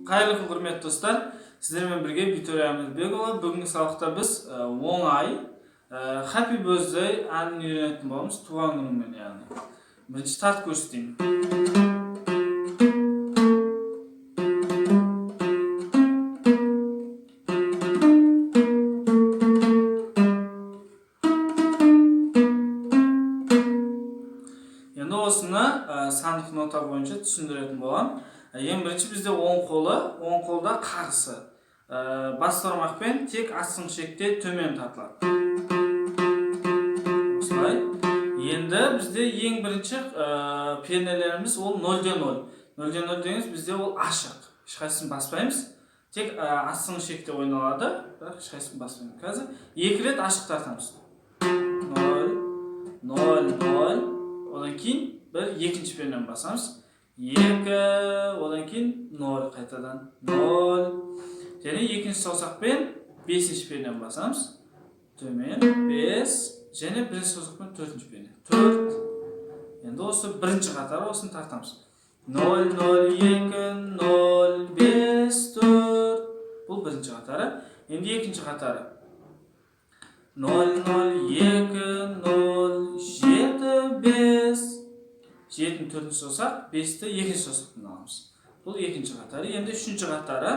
Қайырлы күн, құрметті достар! Сіздермен бірге Виктория Әмірбекұлы. Бүгінгі сабақта біз оңай Happy Birthday әнін үйренетін боламыз, туған күніңмен, яғни. Бірінші тартып көрсетейін. Енді осыны сандық нота бойынша түсіндіретін боламын. Ең бірінші бізде оң қолы, оң қолда қарсы. Бас бармақпен тек астыңғы шекте төмен тартылады. Осылай. Енді бізде ең бірінші пернелеріміз ол 0-де 0. 0-де 0 дегеніміз бізде ол ашық. Ешқайсысын баспаймыз. Тек астыңғы шекте ойналады, бірақ ешқайсысын баспаймыз. Қазір екі рет ашық тартамыз. 0, 0, 0. Одан кейін бір екінші пернені басамыз. 2, одан кейін 0 қайтадан 0. Және екінші саусақпен бесінші пернені басамыз. Төмен 5 және бірінші саусақпен төртінші перне. 4. Енді осы бірінші қатар осыны тартамыз. 0, 0, 2, 0, 5, 4. Бұл бірінші қатары. Енді екінші қатары. 0, 0, 2, 0, 7, 5. Жетіні төртінші саусақ, бесті екінші саусақпен аламыз. Бұл екінші қатары. Енді үшінші қатары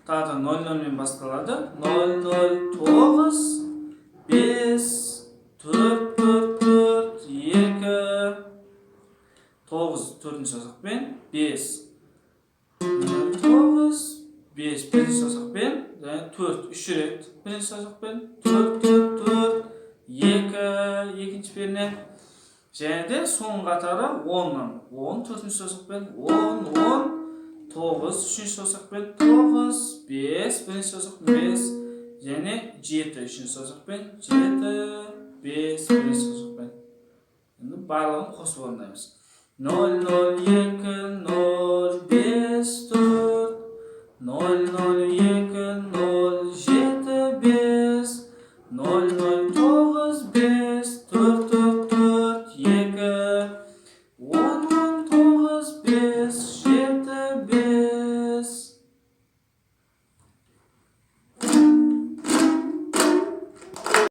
тағы да 0, 0 мен басталады. 0, 0, 9, 5, 4, 4, 4, 2, 9 төртінші саусақпен, 5, 0, 9, 5 бірінші саусақпен, және 4 үш рет бірінші саусақпен, 4, 4, 4, 2 екінші перне. Және де соңғы қатары 10-нан 10 төртінші саусақпен, 10, 10, 9 үшінші саусақпен, 9, 5 бірінші саусақпен, 5 және 7 үшінші саусақпен, 7, 5 бірінші саусақпен. Енді барлығын қосып орындаймыз. 0, 0, 2, 0, 5, 4, 0, 0, 2,